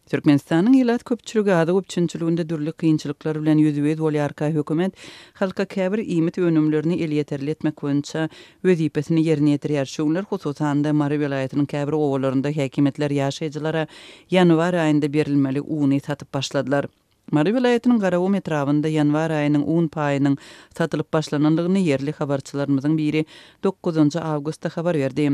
Türkmenistanyň ilat köpçüligi azyk üpjünçiliginde dürli kynçylyklar bilen ýüzbe-ýüz bolýarka, hökümet halka käbir iýmit önümlerini elýeterli etmek boýunça wezipesini ýerine ýetirýär. Şu günler, hususan-da, Mary welaýatynyň käbir obalarynda häkimiýetler ýaşaýjylara ýanwar aýynda berilmeli uny satyp başladylar. Mary welaýatynyň Garagum etrabynda ýanwar aýynyň un paýynyň satylyp başlanandygyny ýerli habarçylarymyzyň biri dokuzynjy awgustda habar berdi.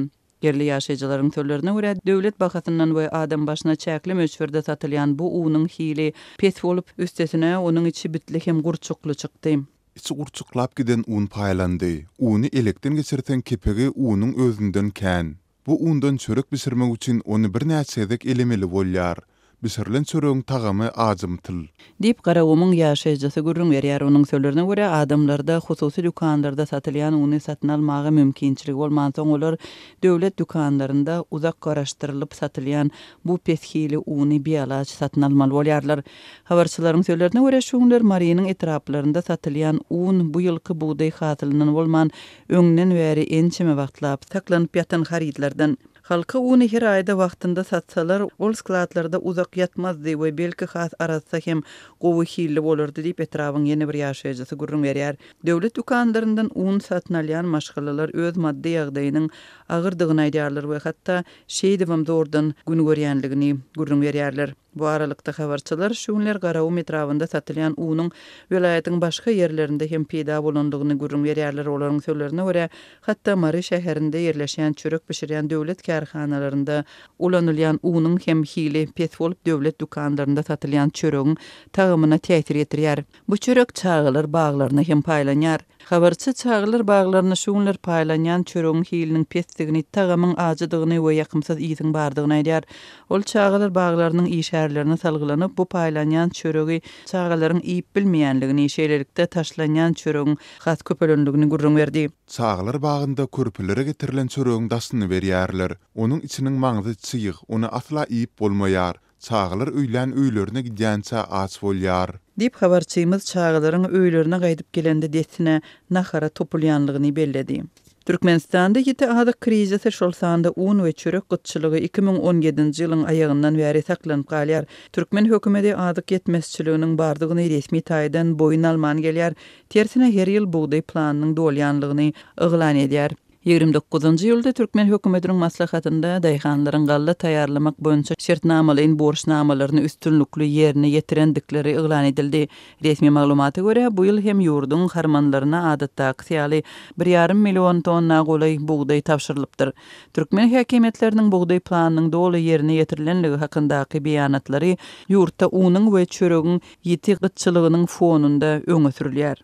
Ýerli ýaşaýjylaryň sözlerine görä, döwlet bahasyndan we adam başyna çäkli möçberde satylýan bu unuň hili pes bolup, üstesine, onuň içi bitli hem gurçukly çykdy. Içi gurçuklap giden un paýlandy. Uny elekden geçirseň kepegi unuň özünden kän. Bu undan çörek bişirmek üçin ony birnäçe gezek elemeli bolýar. Bişirilen çöregiň tagamy ajymtyl. Diýip, Garagumuň ýaşaýjysy gürrüň berýär. Onuň sözlerine görä, adamlarda hususy dükanlarda satylýan uny satyn almaga mümkinçiligi bolmansoň, olar döwlet dükanlarynda uzak garaşdyrylyp satylýan bu pes hili uny bialaç satyn almaly bolýarlar. Habarçylaryň sözlerine görä, şu günler Marynyň etraplarynda satylýan un bu ýylky bugdaý hasylyndan bolman, öňden bäri ençeme wagtlap saklanyp ýatan harytlardan. Halka uny her aýda wagtynda satsalar, ol skladlarda uzak ýatmazdy we belki has arassa hem gowy hilli bolardy diýip, etrabyň ýene bir ýaşaýjysy gürrüň berýär. Döwlet dükanlaryndan un satyn alýan maşgalalar öz maddy ýagdaýynyň agyrdygyny aýdýarlar we hatda şeýdibem zordan gün görýänligini gürrüň berýärler. Bu aralykda, habarçylar şu günler Garagum etrabynda satylýan unuň welaýatyň başga ýerlerinde hem peýda bolandygyny gürrüň berýärler. Olaryň sözlerine görä, hatda Mary şäherinde ýerleşýän çörek bişirýän döwlet kärhanalarynda ulanylýan unuň hem hili pes bolup, döwlet dükanlarynda satylýan çöregiň tagamyna täsir ýetirýär. Bu çörek çagalar baglaryna hem paýlanýar. Habarçy çagalar baglarynda şu günler paýlanýan çöregiň hiliniň pesdigini, tagamyň ajydygyny we ýakymsyz ysyň bardygyny aýdýar. Ol çagalar baglarynyň işgärlerine salgylanyp, bu paýlanýan çöregi çagalaryň iýip bilmeýänligini, şeýlelikde, taşlanýan çöregiň has köpelendigini gürrüň berdi. Çagalar bagynda körpelere getirilen çöregiň daşyny berýärler. Onuň içiniň maňzy çyg, ony asla iýip bolmaýar. Çagalar öýlän öýlerine gidýänçä aç bolýar. Diýip, habarçymyz çagalaryň öýlerine gaýdyp gelende dessine nahara topulýanlygyny belledi. Türkmenistanda ýiti azyk krizisi, şol sanda un we çörek gytçylygy 2017-nji ýylyň aýagyndan bäri saklanyp galýar. Türkmen hökümeti azyk ýetmezçiliginiň bardygyny resmi taýdan boýun alman gelýär, tersine her ýyl bugdaý planynyň dolýanlygyny yglan edýär. 29-njy iýulda türkmen hökümetiniň maslahatynda daýhanlaryň galla taýýarlamak boýunça şertnamalaýyn borçnamalaryny üstünlikli ýerine ýetirendikleri yglan edildi. Resmi maglumata görä, bu ýyl hem ýurduň harmanlaryna adatdakysy ýaly bir ýarym million tonna golaý bugdaý tabşyrylypdyr. Türkmen häkimiýetleriniň bugdaý planynyň doly ýerine ýetirilenligi hakyndaky beýanatlary ýurtda unuň we çöregiň ýiti gytçylygynyň fonunda öňe sürülýär.